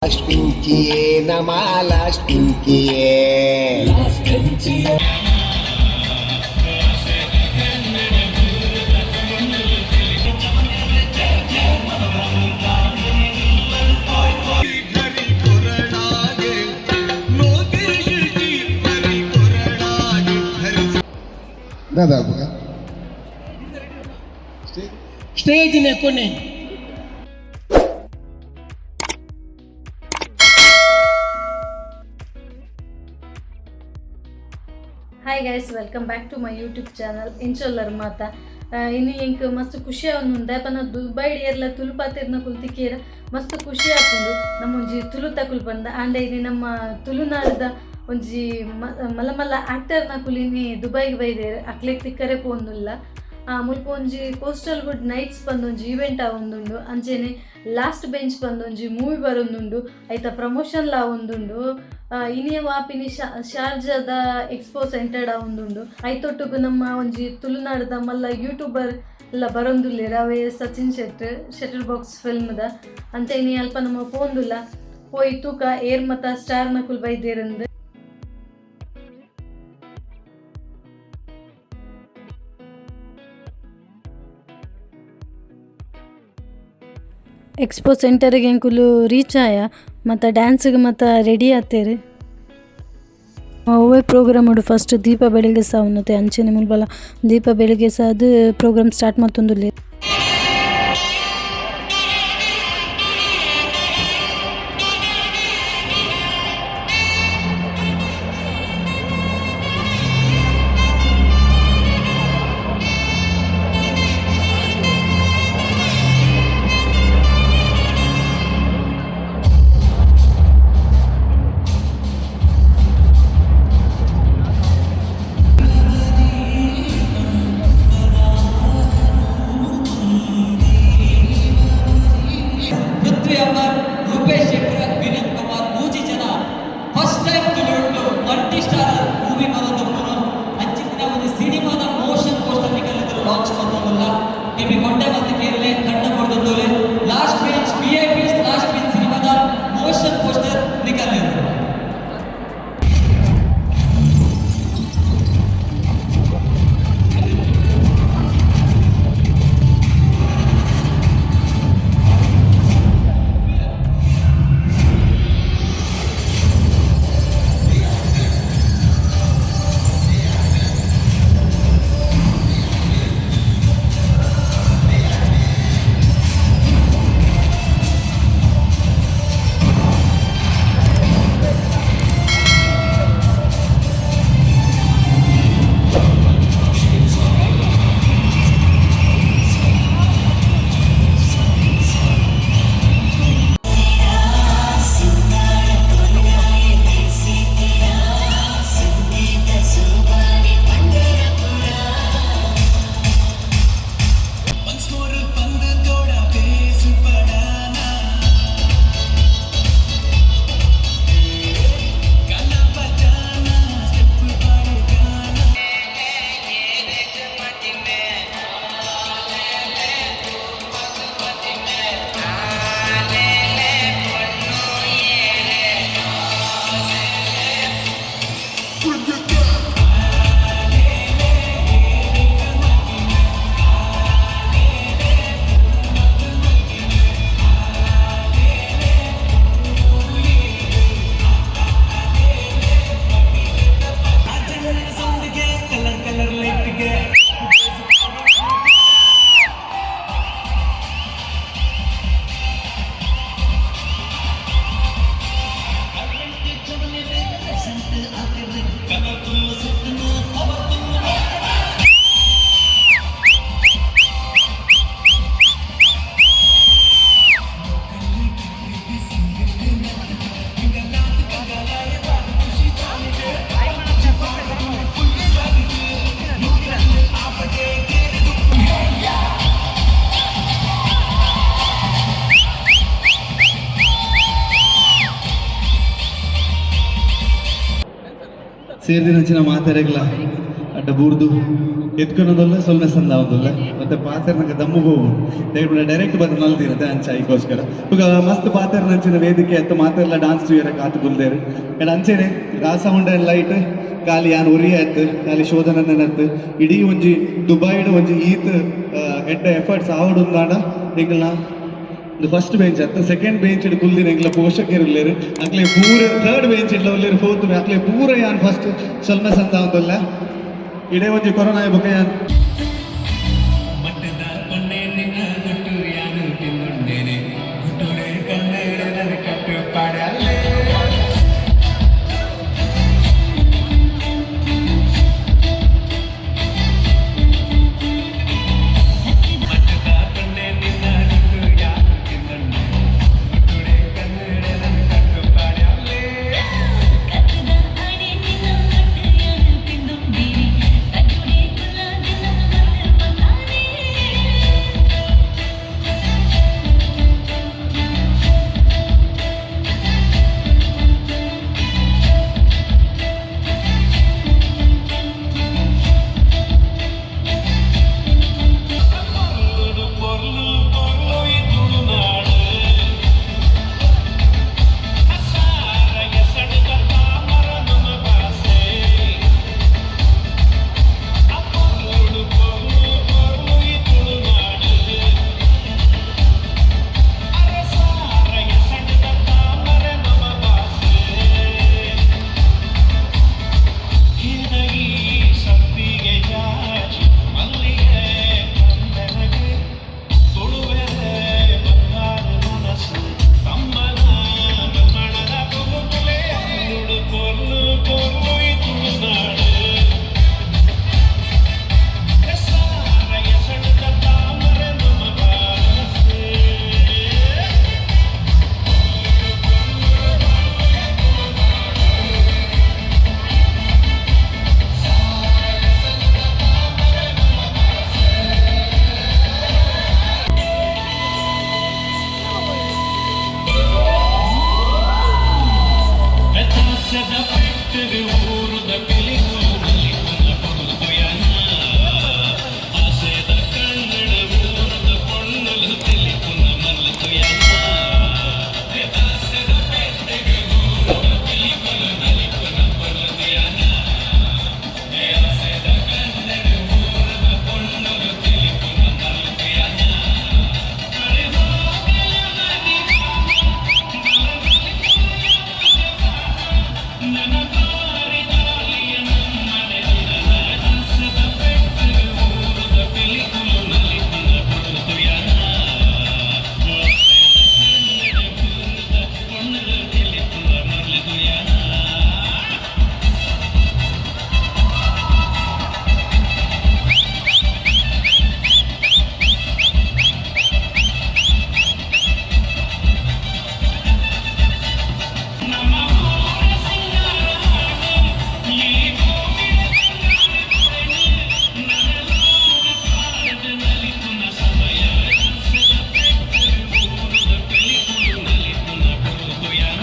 Last ಬೆಂಚಿಯೇ, ನಮ್ಮ last ಬೆಂಚಿಯೇ. ದಾದಾ ಮಗ. ಸ್ಟೇಜಿನ ಕೊನೆ. Hi guys, welcome back to my YouTube channel. ಇಂಚೊಲ್ಲರ್ ಮಾತ. ಇನ್ನು ಎಂಕ್ ಮಸ್ತ್ ಖುಷಿ ಆವೊಂದುಂಡು. ಪನ ದುಬೈಡ್ ಏರ್ಲ ತುಳು ಪಾತೆರ್ನ ಕುಲ್ತಿಕೇರ ಮಸ್ತ್ ಖುಷಿ ಆಪುಂಡು. ನಮ್ಮ ಒಂಜಿ ತುಳು ತಕುಲು ಪಂದ ಆಂಡ ಇನಿ ನಮ್ಮ ತುಳುನಾಡ್ದ ಒಂಜಿ ಮಲ್ಲ ಮಲ್ಲ ಆಕ್ಟರ್ನಕುಲು ಇನಿ ದುಬೈಗೆ ಬೈದೇರ್. ಅಕ್ಲೆಗ್ ತಿಕ್ಕರೆ ಪೋಂದುಲ್ಲ. ಮುಲ್ಪ ಒಂಜಿ ಕೋಸ್ಟಲ್ ವುಡ್ ನೈಟ್ಸ್ ಪಂದ್ ಒಂಜಿ ಇವೆಂಟ್ ಆವೊಂದುಂಡು. ಅಂಚೆನೆ ಲಾಸ್ಟ್ ಬೆಂಚ್ ಪಂದ್ ಒಂಜಿ ಮೂವಿ ಬರೊಂದುಂಡು. ಐತ ಪ್ರಮೋಷನ್ ಲಾ ಆವೊಂದುಂಡು. ಇನಿಯ ವಾಪಿನಿ ಶಾರ್ಜಾದ ಎಕ್ಸ್ಪೋ ಸೆಂಟರ್ಡ್ ಆವೊಂದುಂಡು. ಐತೊಟ್ಟುಗು ನಮ್ಮ ಒಂಜಿ ತುಳುನಾಡ್ದ ಮಲ್ಲ ಯೂಟ್ಯೂಬರ್ ಎಲ್ಲ ಬರೊಂದುಲ್ಲೆರ್. ಅವೇ ಸಚಿನ್ ಶೆಟ್ಟರ್, ಶಟರ್ ಬಾಕ್ಸ್ ಫಿಲ್ಮ್ದ. ಅಂಚ ಇನಿ ಅಲ್ಪ ನಮ್ಮ ಪೋಂದುಲ್ಲ. ಪೋಯಿ ತೂಕ ಏರ್ ಮತ ಸ್ಟಾರ್ ನಕುಲ್ ಬೈದೇರಂದು. ಎಕ್ಸ್ಪೋ ಸೆಂಟರ್ಗೆ ಎಂಕುಲು ರೀಚ್ ಆಯ. ಮತ್ತು ಡ್ಯಾನ್ಸ್ಗೆ ಮತ್ತು ರೆಡಿ ಆತೇರು. ಒವ್ವೆ ಪ್ರೋಗ್ರಾಮ್ ಉಂಡು, ಫಸ್ಟ್ ದೀಪ ಬೆಳಗಿಸಾವುನತೆ. ಅಂಚೆನೆ ಮುಲ್ಬಲ ದೀಪ ಬೆಳಗಿಸಾದ್ ಪ್ರೋಗ್ರಾಮ್ ಸ್ಟಾರ್ಟ್ ಮಲ್ತೊಂದುಲ್ಲೆರ್. ಪೃಥ್ವಿ ಅಂಬರ್, ರೂಪೇಶ್ ಶೆಟ್ಟರ್, ವಿನೋದ್ ಕುಮಾರ್, ಮೂಜಿ ಜನ ಫಸ್ಟ್ ಟೈಮ್ ತುಳುಟು ಮಲ್ಟಿ ಸ್ಟಾರ್ ಮೂವಿ ಬರೋದು. ಅಂಚಿತ್ತಿನ ಒಂದು ಸಿನಿಮಾದ ಮೋಷನ್ ಪೋಸ್ಟರ್ ನಿಕಲಿದ್ರು ಲಾಂಚ್ ಮಲ್ತೊಂದುಲ್ಲ. ಕೆಬಿ ಕೊಂಡೆ ಮತ್ತು ಕೇರಳೆ ಕಣ್ಣ ಕೊಡ್ದೊಂದುಲೆ. ಲಾಸ್ಟ್ ಬೆಂಚ್ ವಿಐಪಿಸ್, ಲಾಸ್ಟ್ ಬೆಂಚ್ ಸಿನಿಮಾದ ಮೋಷನ್ ಪೋಸ್ಟರ್ ನಿಕಲಿದ್ರು. ಸೇರ್ದಿನಂಚಿನ ಮಾತೆರೆಗ್ಲ. ಅಡ್ಡ ಬೂರ್ದು ಎತ್ಕೊಳೋದಲ್ಲ ಸೊಲ್ಮೆ ಸಂದಾವದಲ್ಲ ಮತ್ತೆ ಪಾತೆರ್ನಕ ದಮ್ಮು ಹೋಗು ಡೈರೆಕ್ಟ್ ಬಂದು ನಲ್ದಿರತ್ತೆ ಅಂಚ ಐಕೋಸ್ಕರ. ಈಗ ಮಸ್ತ್ ಪಾತೆರ್ನಂಚಿನ ವೇದಿಕೆ ಅತ್ತ ಮಾತೆಲ್ಲ ಡಾನ್ಸ್ ತೂಯರ ಕಾತು ಕುಲ್ದೇರು. ಅಂಡ್ ಅಂಚೆನೆ ರಾ ಸೌಂಡ್ ಅಂಡ್ ಲೈಟ್ ಖಾಲಿ ಯಾನ್ ಒರಿ ಆಯ್ತು, ಖಾಲಿ ಶೋಧನನ್ನತ್ತು ಇಡೀ ಒಂಜಿ ದುಬೈಡ್ ಒಂಜಿ ಈತ್ ಎಡ್ಡ ಎಫರ್ಟ್ಸ್ ಆವಡುಂದಾಂಡ ಎಂಕಲ್ನ ಫಸ್ಟ್ ಬೆಂಚ್ ಅತ್ತ ಸೆಕೆಂಡ್ ಬೆಂಚ್ ಕುಲ್ದಿನ ಎಂಕ್ಲ ಪೋಷಕರು ಉಲ್ಲೇರು. ಅಕ್ಲೆ ಪೂರ ಥರ್ಡ್ ಬೆಂಚ್ ಇಡ್ಲ ಉಲ್ಲೇರು, ಫೋರ್ತ್ ಅಕ್ಲೆ ಪೂರ ಯಾನ್ ಫಸ್ಟ್ ಸೊಲ್ಮೆ ಸಂದಾವೊಂದುಲ್ಲ. ಇಡೇ ಒಂಜಿ ಕೊರೋನಾ ಬೊಕ ಯಾನ್ ಮಟ್ಟದ ಪೊನ್ನೆ ನಿನ್ನ ಗುಟ್ಟು ಯಾನು ತಿಂದುಂಡೇನೆ ಗುಟ್ಟುಡೆ ಕನ್ನಡ ನನ್ನ ಕಟ್ಟು ಪಾಡಲೆ. ಮಟ್ಟದ ಪೊನ್ನೆ ನಿನ್ನ ಗುಟ್ಟು ಯಾನು ತಿಂದುಂಡೇನೆ ಗುಟ್ಟುಡೆ ಕನ್ನಡ ನನ್ನ ಕಟ್ಟು ಪಾಡಲೆ. ಕತ್ತದ ಅಣೆ ನಿನ್ನ ಕಟ್ಟೆಯನ್ನು ತಿಂದುಂಡೀರಿ ಕಟ್ಟುಡೆ ಕುಲ್ಲದಿನ ಮಲ್ಲು ಮಲ್ಲಾನೆ. ಪೊರ್ಲುಡು ಪೊರ್ಲು ಪೊರ್ಲು ಈ ತುಳುನಾಡು ಸಾರ ಎಸಣದ ತಾಮರ ನಮ್ಮ ಭಾಷೆ. ಪೊರ್ಲುಡು ಪೊರ್ಲು ಪೊರ್ಲು ಈ ತುಳುನಾಡು ಅರೆ ಸಾರ ಎಸಣದ ತಾಮರ ನಮ್ಮ ಭಾಷೆ. ಹಿರಗಿ ಸಬ್ಬಿಗೆ ಜಾಜಿ ಮಲ್ಲಿಗೆ ಕಂದನಗೆ ತುಳುವೆರೆ ಬಂಗಾರ ಮನಸ್ಸು ತಮ್ಮನ ಮಣ್ಣದ ಪೊಗುಲೆ. ಪೊರ್ಲುಡು ಪೊರ್ಲು ಪೊರ್ಲು ಈ ತುಳುನಾಡು ಸಾರ ಎಸಣದ ತಾಮರೆ ನಮ್ಮ ಭಾಷೆ. ವ್ಯತ್ಯಾಸದ ಪೆಟ್ಟರು ಊರುದ ಪಿಲಿಗೂ ನಲಿಪುನ ಪೊರುತುಯನ ಆಸೆದ ಕನ್ನಡ ಊರದ ಪೊಣ್ಣಲು ತಿಳಿಪುನ ಮಲ್ಲುತುಯನ. ವ್ಯತ್ಯಾಸದ ಪೆಟ್ಟರು ಊರದ ಪಿಲಿಗುಲು ನಲಿಪುನ ಪೊರುತುಯನ ಆಸೆದ ಕನ್ನಡ ಊರದ ಪೊಣ್ಣಲು ತಿಳಿಪುನ ಮಲ್ಲುತುಯನ. ಅರೆ ಹೋಗಲ ಮನಿ ನನ್ನ ಬಾರಿ ತಾಲಿಯ ನಮ್ಮನೆ ಹಸದ ಪೆಟ್ಟರು ಊರದ ಪಿಲಿಕುಲು ನಲಿಪುನ ಪೊರುತುಯನ ಕನ್ನಡ ಊರದ ಪೊಣ್ಣಲು ತಿಳಿಪುನ ಮಲ್ಲುತುಯನ. ನಮ್ಮ ಊರ ಸಿಂಗಾರ ಹಾಡು ಈ ಭೂಮಿಯ ಬಂಗಾರ ಬೆಳೆ ನನಲೋಡ ಪಾಡದ ನಲಿಪುನ ಸಮಯ. ಹಸದ ಪೆಟ್ಟರು ಊರದ ಪಿಲಿಕುಲು ನಲಿಪುನ ಪೊರುತುಯನ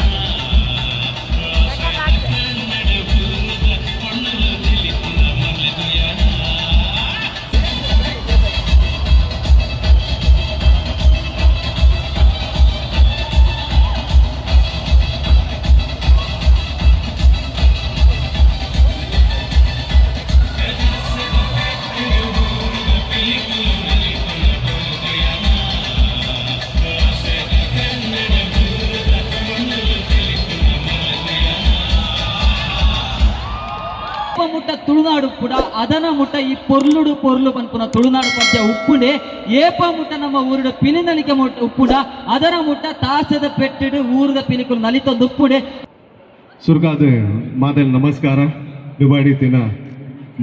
ಕನ್ನಡ ಊರದ ಪೊಣ್ಣಲು ತಿಳಿಪುನ ಮಲ್ಲುತುಯನ. ಉಪ್ಪ ಮುಟ್ಟ ತುಳುನಾಡು ಕೂಡ ಅದನ ಮುಟ್ಟ ಈ ಪೊರ್ಲುಡು ಪೊರ್ಲು ಪನ್ಪುನ ತುಳುನಾಡು ಪದ್ಯ ಉಪ್ಪುಂಡೆ. ಏಪ ಮುಟ್ಟ ನಮ್ಮ ಊರುಡು ಪಿಲಿ ನಲಿಕೆ ಮುಟ್ಟ ಉಪ್ಪುಂಡ ಅದರ ಮುಟ್ಟ ತಾಸದ ಪೆಟ್ಟಿಡು ಊರದ ಪಿಲಿಕುಲು ನಲಿತೊಂದು ಉಪ್ಪುಂಡೆ. ಸುರ್ಗಾದ ಮಾತೆಲ್ ನಮಸ್ಕಾರ. ದುಬಾಡಿ ತಿನ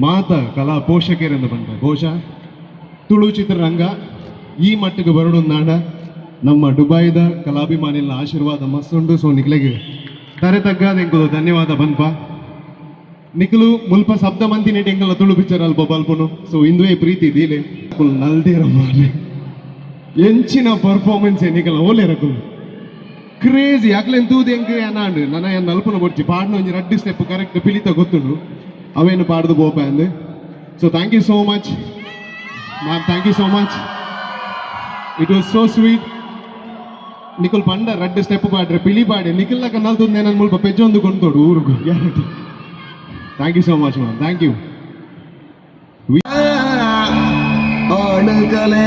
ಮಾತ ಕಲಾ ಪೋಷಕರಿಂದ ಬಂದ ಬಹುಶಃ ತುಳು ಚಿತ್ರರಂಗ ಈ ಮಟ್ಟಿಗೆ ಬರಡು ನಾಡ ನಮ್ಮ ದುಬಾಯಿದ ಕಲಾಭಿಮಾನಿಗಳ ಆಶೀರ್ವಾದ ಮಸ್ತುಂಡು. ಸೊ ನಿಕ್ಲೆಗೆ ತರೆ ತಗ್ಗಾದ ಎಂಕುಲು ಧನ್ಯವಾದ ಬನ್ಪ. ನಿಖಲು ಮುಲ್ಪ ಶಬ್ದ ಮಂತಿ ನೆಟ್ ಎಂಕಲ್ನ ತುಳು ಪಿಕ್ಚರ್ ಅಲ್ಪ ಬಲ್ಪುನು. ಸೊ ಇಂದುವೇ ಪ್ರೀತಿ ದೀಲೆ ನಲ್ದೇರ ಮಾರ್ರೆ. ಎಂಚಿನ ಪರ್ಫಾರ್ಮೆನ್ಸ್ ನಿಕಲ್ ಓಲೇರಕುಲು ಕ್ರೇಜಿ. ಅಕ್ಲೆನ್ ತೂದು ಎಂಕ್ ಏನಾಂಡ್ ನನ ಏನ್ ನಲ್ಪುನ ಬೊಡ್ಚಿ ಪಾಡ್ನ ಒಂಜಿ ರಡ್ಡು ಸ್ಟೆಪ್ ಕರೆಕ್ಟ್ ಪಿಲಿತ ಗೊತ್ತುಂಡು, ಅವೇನು ಪಾಡ್ದು ಪೋಪ ಅಂದ್. So thank you so much ma'am, thank you so much. It was so sweet. ನಿಕುಲ್ ಪಂಡ ರಡ್ಡ್ ಸ್ಟೆಪ್ ಪಾಡ್ರೆ ಪಿಲಿ ಪಾಡೆ ನಿಖಿಲ್ನ ಕಣ್ಣಾಲ್ತು ನಾನು ಮುಲ್ಪ ಪೆಜ್ಜೊಂದು ಕೊಂತೋಡು ಊರುಗು guarantee. Thank you so much ma'am, thank you. ಆಣಕಲೆ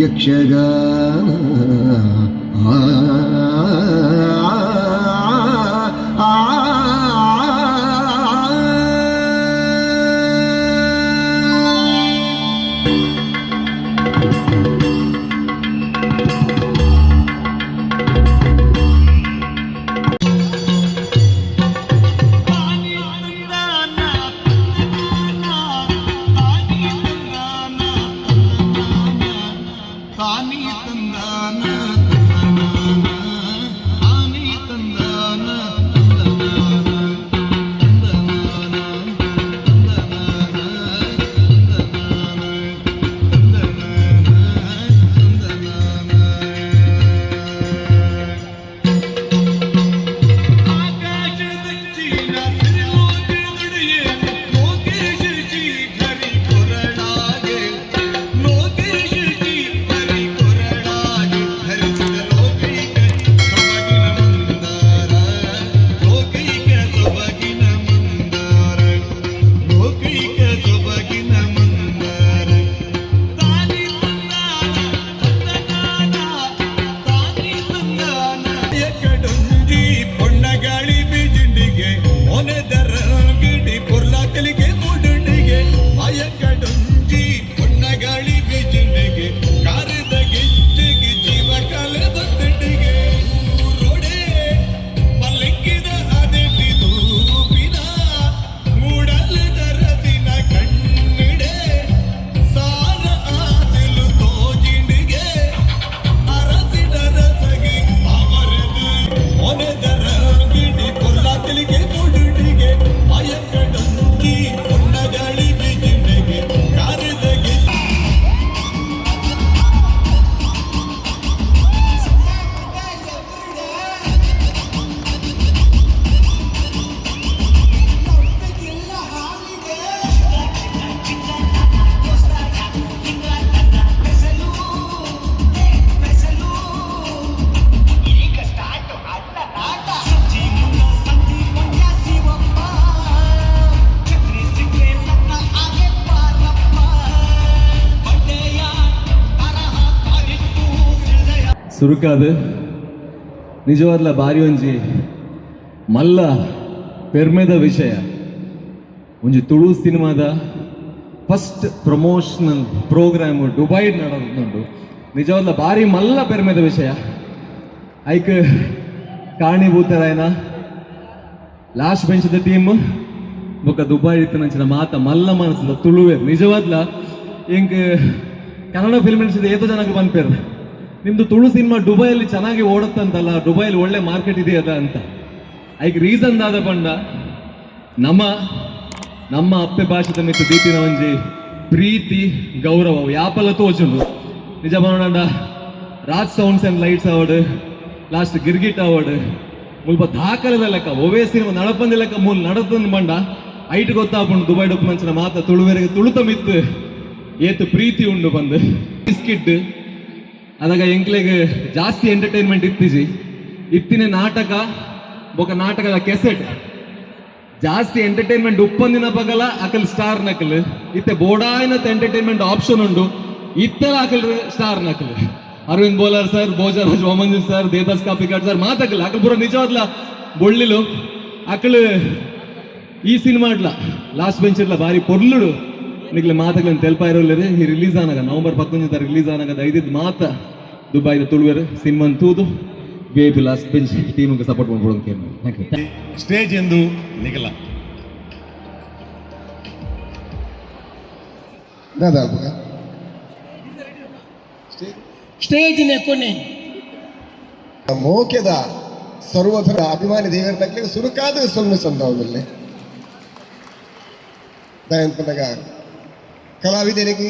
Yakshagana ಆ. ಸುರುಕಾದು ನಿಜವಾದ್ಲ ಬಾರಿ ಒಂಜಿ ಮಲ್ಲ ಪೆರ್ಮೆದ ವಿಷಯ. ಒಂಜಿ ತುಳು ಸಿನಿಮಾದ ಫಸ್ಟ್ ಪ್ರಮೋಷನಲ್ ಪ್ರೋಗ್ರಾಮ್ ದುಬೈ ನಡೆದುಂಡು. ನಿಜವಾದ್ಲ ಬಾರಿ ಮಲ್ಲ ಪೆರ್ಮೆದ ವಿಷಯ. ಐಕ್ ಕಾರಣೀಭೂತರಾಯನ ಲಾಸ್ಟ್ ಬೆಂಚ್ದ ಟೀಮ್ ಬೊಕ್ಕ ದುಬೈ ಇತ್ತಿನಂಚಿನ ಮಾತ ಮಲ್ಲ ಮನಸ್ಸದ ತುಳುವೆ. ನಿಜವಾದ್ಲ ಇಂಕ್ ಕನ್ನಡ ಫಿಲ್ಮ್ ಇಂಡಸ್ಟ್ರಿ ಏತೋ ಜನಕ್ಕೆ ಪನ್ಪೇರು, ನಿಮ್ದು ತುಳು ಸಿನಿಮಾ ದುಬೈಯಲ್ಲಿ ಚೆನ್ನಾಗಿ ಓಡುತ್ತಂತಲ್ಲ, ದುಬೈಯಲ್ಲಿ ಒಳ್ಳೆ ಮಾರ್ಕೆಟ್ ಇದೆಯದ ಅಂತ. ಐಕ್ ರೀಸನ್ ದಾದ ಪಂಡ, ನಮ್ಮ ನಮ್ಮ ಅಪ್ಪೆ ಭಾಷೆದ ಮಿತ್ತು ದೀಪಿನ ಒಂಜಿ ಪ್ರೀತಿ ಗೌರವ ಯಾಪಲ ತೋಜುಂಡು. ನಿಜ ಪನೊಡಾಂಡ ರಾಜ್ ಸೌಂಡ್ಸ್ ಅಂಡ್ lights award, last Girgit award, ಮುಲ್ಪ ದಾಖಲೆದ ಲೆಕ್ಕ ಒವೇ ಸಿನಿಮಾ ನಡಪಂದಿ ಲೆಕ್ಕ ಮೂಲ ನಡತಂದು ಬಂಡ ಐಟ್ ಗೊತ್ತಾಪುಂಡು ದುಬೈ ಡೊಪ್ಪುನಂಚಿನ ಮಾತ ತುಳುವೆರೆಗೆ ತುಳುತ ಮಿತ್ತು ಏತು ಪ್ರೀತಿ ಉಂಡು ಬಂದು. ಬಿಸ್ಕಿಟ್ ಅದಾಗ ಎಂಕ್ಲೆಗ್ ಜಾಸ್ತಿ ಎಂಟರ್ಟೈನ್ಮೆಂಟ್ ಇತ್ತೀಜಿ. ಇತ್ತಿನ ನಾಟಕ ಬೊಕ ನಾಟಕದ ಕೆಸೆಟ್ ಜಾಸ್ತಿ ಎಂಟರ್ಟೈನ್ಮೆಂಟ್. ಉಪ್ಪಂದಿನ ಪಗಲ ಅಕಲ್ ಸ್ಟಾರ್ ನಕಲ್ ಇತ್ತೆ ಬೋಡಾಯಿನತ್ ಎಂಟರ್ಟೈನ್ಮೆಂಟ್ ಆಪ್ಷನ್ ಉಂಡು. ಇತ್ತೆಲ ಅಕಲ್ ಸ್ಟಾರ್ ನಕಲ್ Arvind Bolar sir, Bhojaraj Vamanjoor sir, Devdas Kapikad sir ಮಾತಕಲ್ ಅಕಲ್ ಪೂರ ನಿಜವಾದ್ಲ ಬೊಳ್ಳಿಲು. ಅಕಲ್ ಈ ಸಿನಿಮಾಡ್ಲ ಲಾಸ್ಟ್ ಬೆಂಚ್ ಇರ್ಲ ಬಾರಿ ಪೊರ್ಲುಡು ನಿಕ್ಲೆ ಮಾತಕ್ಲೆನ್ ತೆಲ್ಪಾಯಿರೋಲ್ಲೇರು. ಈ ರಿಲೀಸ್ ಆನಾಗ, ನವೆಂಬರ್ 19 ರಿಲೀಸ್ ಆನಾಗ, ದಯದಿದ್ದು ಮಾತ ದುಬೈದ ತುಳುವೆರ್ ಸಿನಿಮಾನ್ ತೂದು ವಿ ಲಾಸ್ಟ್ ಬೆಂಚ್ ಟೀಮ್ಗೆ ಸಪೋರ್ಟ್ ಮಾಡ್ಬೋದು. Thank you. Stage ಎಂದು ನಿಗಲ. ದಾದಾ. ಸ್ಟೇಜಿನ ಕೊನೆ. ಮೋಕೆದ ಸರ್ವಥರ ಅಭಿಮಾನಿ ದೇವರ ಸುರುಕಾದ ಸೊನ್ನೆ ಸಂದವದಲ್ಲಿ ದಯಂತನಗ ಕಲಾವಿದರಿಗೆ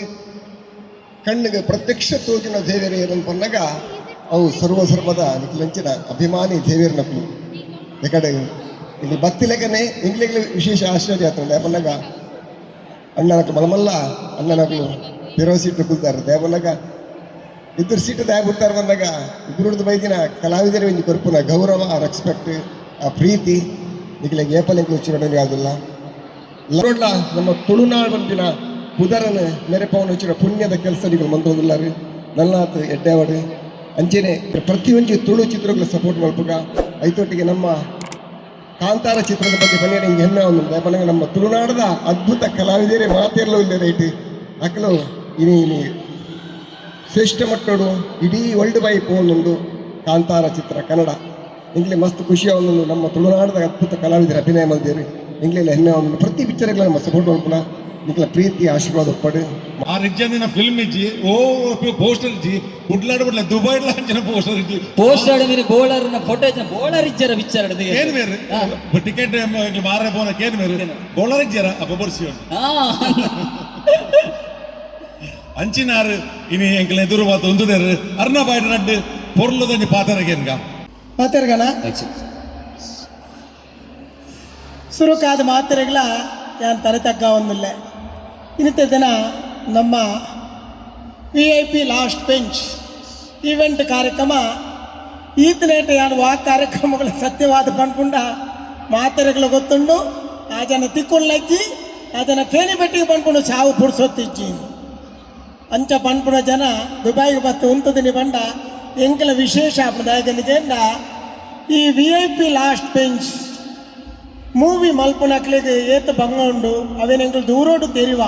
ಕಣ್ಣಿಗೆ ಪ್ರತ್ಯಕ್ಷ ತೋಜಿನ ದೇವೇರು ಏನಂತ ಪನ್ನಗ ಅವು ಸರ್ವಧರ್ಮದ ನಿಕ್ಲಂಚಿನ ಅಭಿಮಾನಿ ದೇವೇರ್ನಕ್ಲು. ಎಕಡೆ ಇಲ್ಲಿ ಬತ್ತಿಲೆಕ್ಕನೆ ಇಂಗ್ಲಿಗ್ಲು ವಿಶೇಷ ಆಶ್ಚರ್ಯ ಆತಂದೆ. ಪನ್ನಗ ಅಣ್ಣನಕ್ಲು ಮಲಮಲ್ಲ ಅಣ್ಣನಕ್ಲು ಪಿರೋ ಸೀಟ್ ಕುಲ್ತಾರೆ. ದೇವನಾಗ ಇಬ್ಬರು ಸೀಟ್ ದಾಯ ಬಿಡ್ತಾರೆ. ಬಂದಾಗ ಇಬ್ಬರು ಬೈದಿನ ಕಲಾವಿದರು ಒಂಜಿ ಕೊರ್ಪುನ ಗೌರವ, ಆ ರೆಸ್ಪೆಕ್ಟ್, ಆ ಪ್ರೀತಿ ನಿಕ್ಲೆಗ್ ಏಪಲ್ ಎಂಕ್ಲು ಉಚ್ಚಿರೋಡಲ್ಲಿ ಯಾವುದಿಲ್ಲ ಲೋಡ್ಲ. ನಮ್ಮ ತುಳುನಾಡು ಬಂದಿನ ಪುದರನ ಮೆರೆಪವನ ಉಚ್ಚಿರ ಪುಣ್ಯದ ಕೆಲಸ ನಿಕುಲು ಮಂತೊಂದುಲ್ಲಾರು. ನಲ್ಲಾತ್ ಎಡ್ಡೆವಡು. ಅಂಚೆನೆ ಪ್ರತಿಯೊಂಜಿ ತುಳು ಚಿತ್ರಗಳ ಸಪೋರ್ಟ್ ಮಲ್ಪುಗ. ಐತೊಟ್ಟಿಗೆ ನಮ್ಮ ಕಾಂತಾರ ಚಿತ್ರದ ಬಗ್ಗೆ ಪನ್ನಿಯರ ಹಿಂಗೆ ಹೆಮ್ಮೆ ಒಂದು. ಪನ್ನಗ ನಮ್ಮ ತುಳುನಾಡದ ಅದ್ಭುತ ಕಲಾವಿದರೇ ಮಾತಿರಲು ಇಲ್ಲ ರೈಟ್. ಅಕಲು ಇನಿ ಇನಿ ಶ್ರೇಷ್ಠ ಮಟ್ಟೋಡು ಇಡೀ ವರ್ಲ್ಡ್ ವೈ ಪೋನುಂಡು ಕಾಂತಾರ ಚಿತ್ರ ಕನ್ನಡ. ಇಂಗ್ಲಿ ಮಸ್ತ್ ಖುಷಿ ಒಂದು. ನಮ್ಮ ತುಳುನಾಡದ ಅದ್ಭುತ ಕಲಾವಿದರ ಅಭಿನಯ ಮಲ್ದೇರಿ. ಇಂಗ್ಲಿಲ್ಲ ಹೆಮ್ಮೆ ಒಂದು. ಪ್ರತಿ ಪಿಕ್ಚರ್ಗಳ ನಮ್ಮ ಸಪೋರ್ಟ್ ಮಲ್ಪುನ. ನಿಕ್ಲ ಪ್ರೀತಿ ಆಶೀರ್ವಾದ ಒಪ್ಪಡು. ಆ ರಿಜ್ಜಂದಿನ ಫಿಲ್ಮ್ ಇಜ್ಜಿ, ಓ ಪೋಸ್ಟರ್ ಇಜ್ಜಿ. ಕುಡ್ಲಾಡು ಬಿಡ್ಲ, ದುಬೈ ಅಂಚಿನ ಪೋಸ್ಟರ್ ಇಜ್ಜಿ. ಪೋಸ್ಟರ್ ಮೀನು ಬೋಳರ್ನ ಫೋಟೋ, ಬೋಳರ್ ಇಜ್ಜರ ಪಿಕ್ಚರ್. ಕೇನ್ ಮೇರು ಟಿಕೆಟ್ ಮಾರ ಪೋನ ಕೇನ್ ಮೇರು ಬೋಳರ್ ಇಜ್ಜರ ಅಪ್ಪ ಬರ್ಸಿ. ಅಂಚಿನಾರು ಇನಿ ಎಂಕಲ್ ಎದುರು ಮಾತು ಉಂದುದೇರು ಅರ್ನ ಬಾಯ್ಡ ನಡ್ಡು ಪೊರ್ಲುದಂಜಿ ಪಾತರಗೇನ್ಗ. ಮಾತೆರ್ಗಣ ಸುರುಕಾದ ಮಾತೆರೆಗಳ ಯಾನ್ ತಲೆ ತಗ್ಗ ಒಂದಿಲ್ಲ. ಇನ್ನಿತ ದಿನ ನಮ್ಮ VIP last bench event ಕಾರ್ಯಕ್ರಮ ಈತನೇಟ ಯಾನು ವಾ ಕಾರ್ಯಕ್ರಮಗಳ ಸತ್ಯವಾದ ಪನ್ಪುಂಡ ಮಾತೆರೆಗಳ ಗೊತ್ತುಂಡು. ಆ ಜನ ತಿಕ್ಕೊಳ್ಳಜ್ಜಿ, ಆ ಜನ ಕೇಣಿ ಬೆಟ್ಟಿಗೆ ಪನ್ಪುಂಡು ಸಾವು ಪುಡ್ಸೊತ್ತಿಜ್ಜಿ. ಅಂಚ ಪನ್ಪುನ ಜನ ದುಬೈಗೆ ಬತ್ತು ಉಂತದಿನಿ ಬಂಡ ಎಂಕಲ ವಿಶೇಷ ಆಪುಂಡು. ಈ VIP last bench movie ಮಲ್ಪುನಕ್ಲೆಗ್ ಏತ್ ಬಂಗ ಉಂಡು, ಅವೇನು ಎಂಕುಲು ದೂರೋಡು ತೆರಿವ.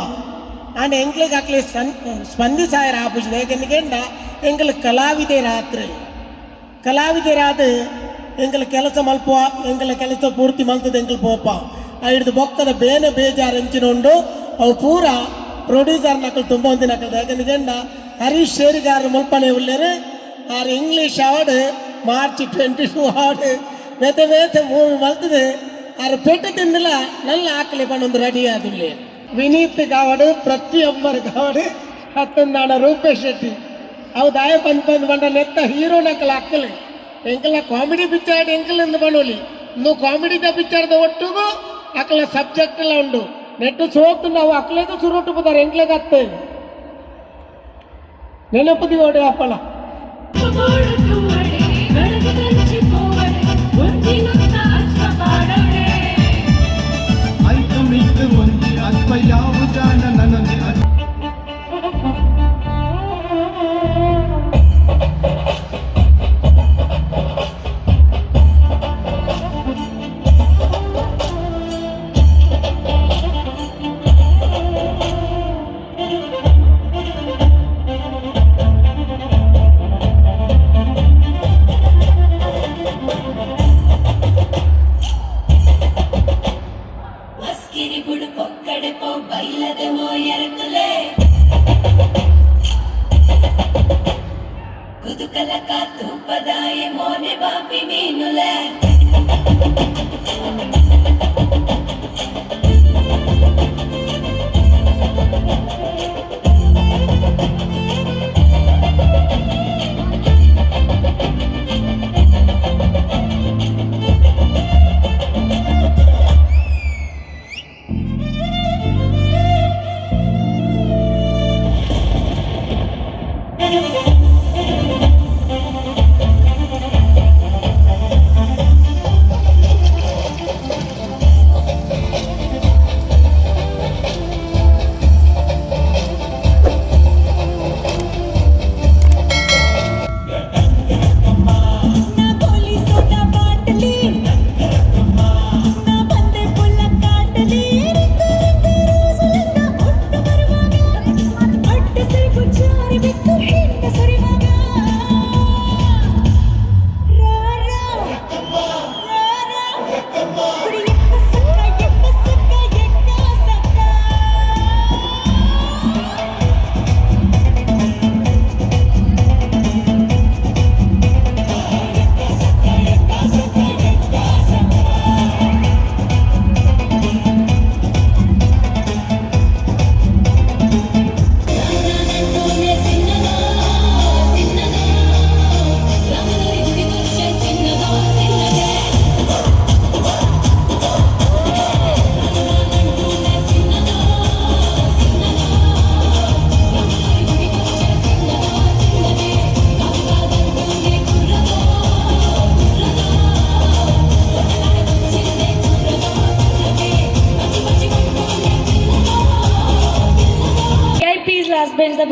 ಆಂಡ ಎಂಕ್ಲೆಗ್ ಅಕ್ಲೆ ಸನ್ ಸ್ಪಂದಿಸಾಯರ ಆಪುಜಿ. ಯಾಕೆಂದ ಎಂಕಲ್ ಕಲಾವಿದೆ ರಾತ್ರಿ ಕಲಾವಿದರಾದ ಎಂಕಲ್ ಕೆಲಸ ಮಲ್ಪುವ. ಎಂಕಲ ಕೆಲಸ ಪೂರ್ತಿ ಮಲ್ತದ ಎಂಕಲ್ ಪೋಪ. ಐಡ್ದು ಬೊಕ್ಕದ ಬೇನೆ ಬೇಜಾರು ಎಂಚಿನ ಉಂಡು, ಅವು ಪೂರ ಪ್ರೊಡ್ಯೂಸರ್ ನಕಲು ತುಂಬ ಒಂದಿನ ನಕಲ್. ಯಾಕೆಂದ ಹರೀಶ್ ಶೇರಿಗಾರ್ ಮುಲ್ಪನೆ ಉಲ್ಲೇರು. ಆರ್ ಇಂಗ್ಲೀಷ್ ಆವಡ್, ಮಾರ್ಚ್ 22 ಆವಡ್, ಬೇತೆ ಬೇತೆ ಮೂವಿ ಮಲ್ತದೆ. ಆರ್ ಪೆಟ್ಟು ತಿಂದಿಲ್ಲ ನಲ್ಲ ಆಕಲಿ ಪಣ್ಣೊಂದು ರೆಡಿ ಆದುಲ್ಲೆ. ವಿನೀತ್ ಗಾವಡು, ಪ್ರತಿಯೊಬ್ಬರು ಗಾವಡು, ಹತ್ತೊಂದಾಣ ರೂಪೇಶ್ ಶೆಟ್ಟಿ ಅವು ದಾಯ ಬಂದ್ ಬಂದ್ ಬಂಡ ನೆತ್ತ ಹೀರೋ ನಕಲ ಅಕ್ಕಲು. ಎಂಕಲ ಕಾಮಿಡಿ ಪಿಕ್ಚರ್ ಎಂಕಲ್ ಎಂದು ಬಣ್ಣೋಲಿ. ಇನ್ನು ಕಾಮಿಡಿದ ಪಿಕ್ಚರ್ದ ಒಟ್ಟುಗು ಅಕ್ಕಲ ಸಬ್ಜೆಕ್ಟ್ ಎಲ್ಲ ಉಂಡು. ನೆಟ್ಟು ಸೋತು ನಾವು ಅಕ್ಕಲೇದು ಸುರುಟು ಪುದಾರ ಎಂಕ್ಲೆಗ್ ಅತ್ತೆ ನೆನಪುದಿ ಓಡಿ ಅಪ್ಪಳ. ಐತ ಮಿತ್ತು ಒಂಜಿ ಅಲ್ಪ ಯಾವ ಜಾನ ನನೊಂಜಿ. ಮಸ್ಕಿರಿ ಬುಡು ಪೊಕ್ಕಡೆ ಪೋ ಬೈಲದೆ ಓ ಎರಕುಲೆ ಕುದುಕಲಕ ತೂಪದಾಯ ಮೋನೆ ಬಾಪಿ ಮೀನುಲೆ.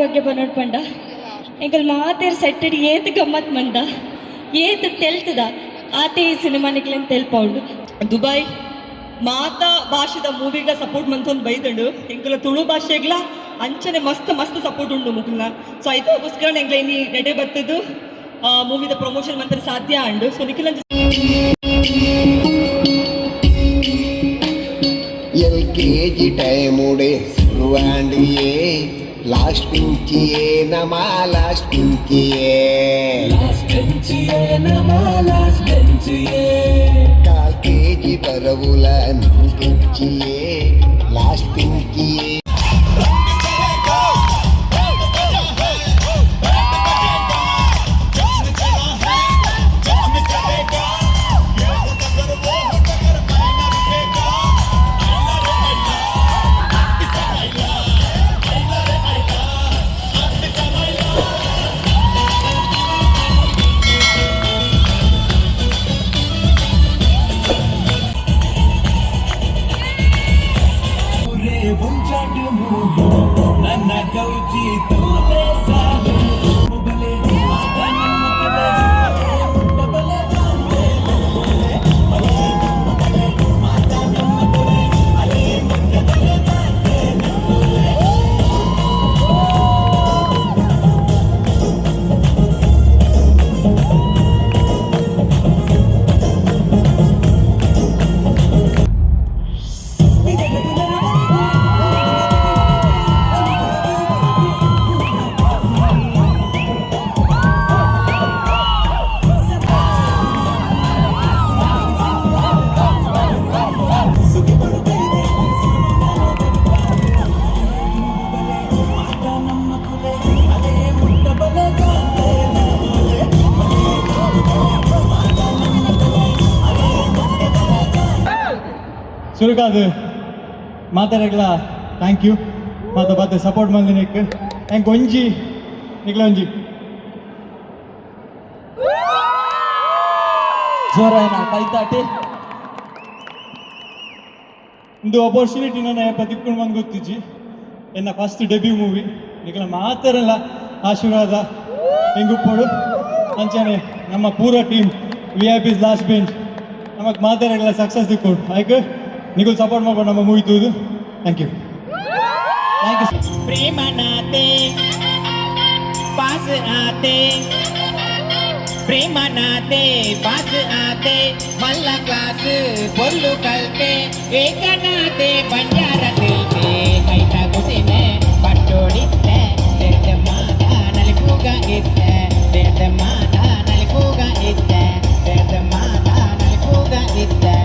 ಬಗ್ಗೆ ಪಂಡ ಎಂಕಲ್ ಮಾತೇರ್ ಸೆಟ್ಟಡಿ ಏತ್ ಗಮ್ಮತ್ ಮಂದ ಏತ್ ತೆಲ್ತದ ಆತೆ ಈ ಸಿನಿಮಾ ನಿಕ್ಲೆನ್ ತೆಲ್ಪೌಂಡು. ದುಬೈ ಮಾತಾ ಭಾಷೆದ ಮೂವಿಗ್ಲ ಸಪೋರ್ಟ್ ಮಂತೊಂದು ಬೈದಂಡು. ಎಂಕುಲ ತುಳು ಭಾಷೆಗ್ಲ ಅಂಚನೆ ಮಸ್ತ್ ಮಸ್ತ್ ಸಪೋರ್ಟ್ ಉಂಡು ಮುಕುಲ್ನ. ಸೊ ಐತೋಗೋಸ್ಕರ ಎಂಕ್ಲ ಇನಿ ನೆಡೆ ಬತ್ತದು ಮೂವಿದ ಪ್ರಮೋಷನ್ ಮಂತ್ರ ಸಾಧ್ಯ ಅಂಡು. So Nikhil L K G ಟೈಮುಡೆ ಶುರುವಾಂಡಿಯೇ ಲಾಸ್ಟ್ ಪಿಂಚಿಯೇ ನಮ ಲಾಸ್ಟ್ ಪಿಂಚಿಯೇ ಕಾಲ್ ಕೆ ಜಿ ಬರವುಲ ಪಿಂಚಿಯೇ ಲಾಸ್ಟ್ ಪಿಂಚಿಯೇ. ಸುರುಕಾದು ಮಾತಾಡಗ್ಲ thank you. ಮಾತ ಬಾತೆ ಸಪೋರ್ಟ್ ಮಂದಿನಿಕ್ ಎಂಕ್ ಒಂಜಿ ನಿಕ್ಲ ಒಂಜಿ ಜೋರಾಯನ ಕೈತಾಟಿ. ಒಂದು ಅಪರ್ಚುನಿಟಿ ನನ್ನ ಏಪ ತಿಕ್ಕೊಂಡು ಬಂದು ಗೊತ್ತಿಜ್ಜಿ. ಎನ್ನ ಫಸ್ಟ್ ಡೆಬ್ಯೂ ಮೂವಿ. ನಿಕ್ಲ ಮಾತಾರಲ್ಲ ಆಶೀರ್ವಾದ ಹೆಂಗುಪ್ಪಡು. ಅಂಚನೆ ನಮ್ಮ ಪೂರ team VIP's last bench ನಮಕ್ ಮಾತಾಡಲ್ಲ ಸಕ್ಸಸ್ ದಿಕ್ಕೋಡು. ಆಯ್ಕೆ ನಿಗುಲ್ ಸಪೋರ್ಟ್ ಮಾಡ್ಕೊಂಡು ನಮ್ಮ ಮೂವಿ ತೂದು. Thank you, thank you. प्रेम नाते पास आते, प्रेम नाते पास आते, मल्ल क्लास పొల్లు కల్తే ఏకనాతే బంజార తిల్తే కైత కుసినే పట్టోడిತ್ತೆ దేద మాత నలిపుగా ఇತ್ತೆ దేద మాత నలిపుగా ఇತ್ತೆ దేద మాత నలిపుగా ఇತ್ತೆ.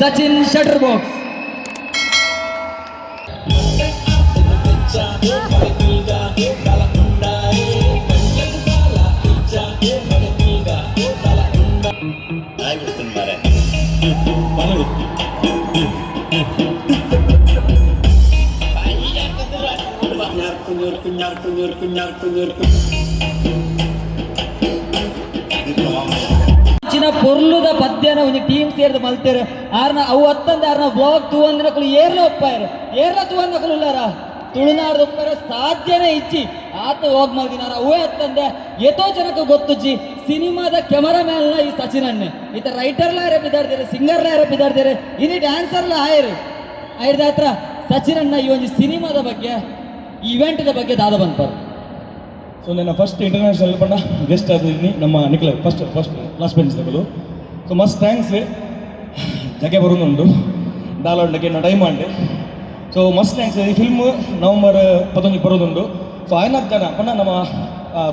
Sachin shutter box. ಅಂಚಿನ ಪೊರ್ಲುದ ಪದ್ಯನ ಒಂಜಿ ಟೀಮ್ ಸೇರ್ದು ಮಲ್ತೇರು. ಆರ್ನ ಅವು ಅತ್ತಂದೆ ಆರ್ನ ಬ್ಲಾಗ್ ತೂವಂದಿನಕುಲು ಏರ್ಲ ಒಪ್ಪಾಯರು, ಏರ್ಲ ತೂವಂದಕುಲು ಉಲ್ಲಾರ ತುಳುನಾಡ್ದ ಒಪ್ಪಾರ ಸಾಧ್ಯನೇ ಇಜ್ಜಿ. ಆತ ಹೋಗ್ ಮಲ್ದಿನಾರ ಅವೇ ಅತ್ತಂದೆ ಏತೋ ಜನಕ್ಕೆ ಗೊತ್ತುಜ್ಜಿ ಸಿನಿಮಾದ ಕ್ಯಾಮರಾ ಮ್ಯಾನ್ ಈ ಸಚಿನ್ ಅಣ್ಣೆ. ಈತ ರೈಟರ್ಲ ಯಾರ ಬಿದ್ದಾಡ್ತಾರೆ, ಸಿಂಗರ್ಲ ಯಾರ ಬಿದ್ದಾಡ್ತಾರೆ, ಇನಿ ಡ್ಯಾನ್ಸರ್ಲ ಆಯರು ಆಯ್ದ ಹತ್ರ. ಸಚಿನ್ ಅಣ್ಣ ಈ ಒಂದು ಸಿನಿಮಾದ ಬಗ್ಗೆ, ಇವೆಂಟ್ದ ಬಗ್ಗೆ ದಾದ ಬಂದ್ಪಾರು. ಸೊ ನನ್ನ ಫಸ್ಟ್ ಇಂಟರ್ನ್ಯಾಷನಲ್ ಪಂಡ ಗೆಸ್ಟ್ ಆದಿನಿ ನಮ್ಮ ನಿಖಿಲ ಫಸ್ಟ್ ಫಸ್ಟ್ ಲಾಸ್ಟ್ ಬೆಂಚ್ ತಗಲು. ಸೊ ಮಸ್ತ್ thanks. ಜಗೆ ಬರೋದುಂಟು ದಾಲೊಂಡಕ್ಕೆ ನಾ ಟೈಮ್ ಅಂಡೆ. ಸೊ ಮಸ್ತ್ thanks. ಈ ಫಿಲ್ಮ್ ನವಂಬರ್ 19 ಬರೋದುಂಟು. ಸೊ ಆಯ್ನಾಕ್ ಜನ ಪಂಡ ನಮ್ಮ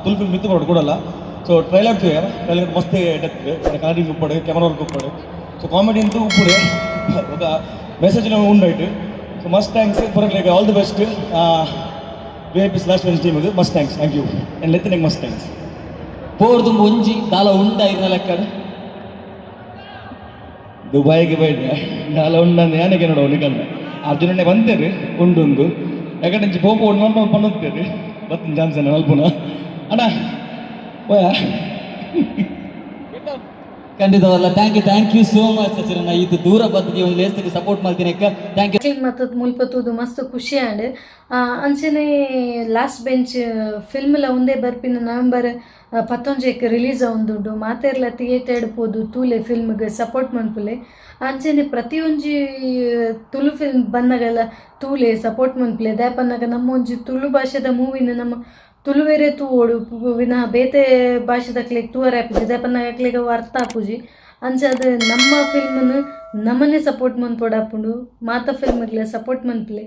ತುಳು ಫಿಲ್ಮ್ ಮಿತ್ತು ಬರೋದು ಕೊಡಲ್ಲ. ಸೊ ಟ್ರೈಲರ್ ಟ್ರೈಲರ್ ಮಸ್ತ್ ಡೆತ್ ಕನ್ನಡಿ ಉಪ್ಪಡು, ಕ್ಯಾಮರಾ ವರ್ಕ್ ಉಪ್ಪಡು. ಸೊ ಕಾಮಿಡಿ ಅಂತೂ ಉಪ್ಪುಡೆ ఒక ಮೆಸೇಜ್ ಉಂಡಾಯ್ತು. ಸೊ ಮಸ್ತ್ thanks ಬರಲಿಕ್ಕೆ. All the best. V I P last bench ಟೀಮಿಗೆ ಮಸ್ತ್ thanks, thank you. And ಲೆತ್ತನೆಗೆ ಮಸ್ತ್ thanks. ಪೋರ್ದುಂಬು ಒಂಜಿ ದಾಲ ಉಂಡ ಇರ್ನ ಲೆಕ್ಕಡ್. ದುಬಾಯಿಗೆ ಬೈದೆ ದಾಲ ಉಂಡಂದು ಯಾನಕ್ಕೆ ನೋಡುವ ನಿಕಲ್ನ ಅರ್ಜುನನ್ನೇ ಬಂತೇರು ಉಂಡುಂದು ಯಾಕಂದ್ರೆ ಇಂಚಿ ಪೋಪು ಉಂಡು ಮಲ್ಪ ಪನ್ನೊತ್ತೇರು ಬತ್ತಿನ ಚಾನ್ಸ್ ಅಲ್ಪುನ ಅಣ್ಣ ಓಯಾ. ಖಂಡಿತವಲ್ಲ, thank you, thank you so much ಸಚಿರಣ್ಣ. ಇದು ದೂರ ಬದ್ದಿಗೆ ಒಂದು ಲೇಸ್ಗೆ ಸಪೋರ್ಟ್ ಮಾಡ್ತೀನಿ, thank you. ಮತ್ತು ಮುಲ್ಪ ತೂದು ಮಸ್ತ್ ಖುಷಿ ಆಂಡ್. ಅಂಚನೆ ಲಾಸ್ಟ್ ಬೆಂಚ್ ಫಿಲ್ಮ್ಲ ಒಂದೇ ಬರ್ಪಿನ ನವೆಂಬರ್ 19ಕ್ಕೆ ರಿಲೀಸ್ ಆವೊಂದುಂಡು. ಮಾತೆರ್ಲ ಥಿಯೇಟರ್ಡ್ ಪೋದು ತೂಲೆ, ಫಿಲ್ಮ್ಗೆ ಸಪೋರ್ಟ್ ಮನ್ಪುಲೆ. ಅಂಚನೆ ಪ್ರತಿಯೊಂಜಿ ತುಳು ಫಿಲ್ಮ್ ಬನ್ನಗಲ ತೂಲೆ, ಸಪೋರ್ಟ್ ಮನ್ಪುಲೆ. ದಾಯೆ ನಮ್ಮ ಒಂಜಿ ತುಳು ಭಾಷೆದ ಮೂವಿನ ನಮ್ಮ ತುಳುವೆರೆ ತೂವೊಡು ವಿನಃ ಬೇತೆ ಭಾಷೆದಕ್ಲೆಗ್ ತೂವರೆ ಆಪುಜಿ. ದಾಯೆ ಪನ್ನಗ ಅಕ್ಲೆಗ್ ಅವು ಅರ್ಥ ಆಪುಜಿ. ಅಂಚಾದ್ ನಮ್ಮ ಫಿಲ್ಮ್ನು ನಮನೆ ಸಪೋರ್ಟ್ ಮನ್ಪೊಡಾಪುಂಡು. ಮಾತ ಫಿಲ್ಮ್ಗ್ಲ ಸಪೋರ್ಟ್ ಮನ್ಪುಲೆ.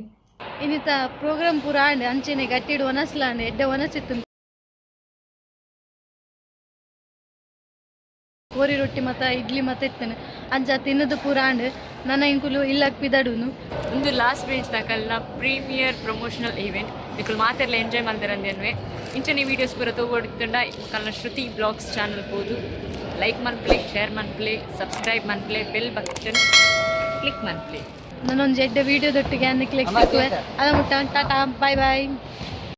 ಇನ್ನಿತ ಪ್ರೋಗ್ರಾಮ್ ಪೂರ ಆಂಡ್. ಅಂಚೆನೆ ಗಟ್ಟಿಡ್ ವನಸ್ಲ ಆಂಡ್, ಎಡ್ಡೆ ವನಸಿತ್ತು. ಕೋರಿ ರೊಟ್ಟಿ ಮತ ಇಡ್ಲಿ ಮತ ಇತ್ತನೆ. ಅಂಚ ತಿನ್ನದು ಪೂರ ಆಂಡ್. ನನ ಇಂಕುಲು ಇಲ್ಲಗ್ ಪಿದಡುನು. ಒಂದು ಲಾಸ್ಟ್ ಬೆಂಚ್ ದಾಕಲ್ನ ಪ್ರೀಮಿಯರ್ ಪ್ರಮೋಷನಲ್ ಈವೆಂಟ್ ನಿಕುಲು ಮಾತೆರ್ಲ ಎಂಜಾಯ್ ಮಲ್ದಿರಂದೇನ್ವೆ. ಇಂಚನೆ ವೀಡಿಯೋಸ್ ಪೂರ ತೂವೊಡಿತ್ತುಂಡ ಮುಕಲ್ನ ಶ್ರುತಿ ಬ್ಲಾಗ್ಸ್ ಚಾನಲ್ ಪೋದು ಲೈಕ್ ಮನ್ಪ್ಲೆ, ಶೇರ್ ಮನ್ಪ್ಲೆ, ಸಬ್ಸ್ಕ್ರೈಬ್ ಮನ್ಪ್ಲೆ, ಬೆಲ್ ಬಟನ್ ಕ್ಲಿಕ್ ಮನ್ಪ್ಲೆ. ನಾನೊಂದು ಎಡ್ಡೆ ವೀಡಿಯೋದೊಟ್ಟಿಗೆ ಅನ್ನಕ್ಲೆ ಸಿಕ್ಕುವೆ. ಅದ ಮುಟ್ಟ ಟಾಟಾ, ಬಾಯ್ ಬಾಯ್.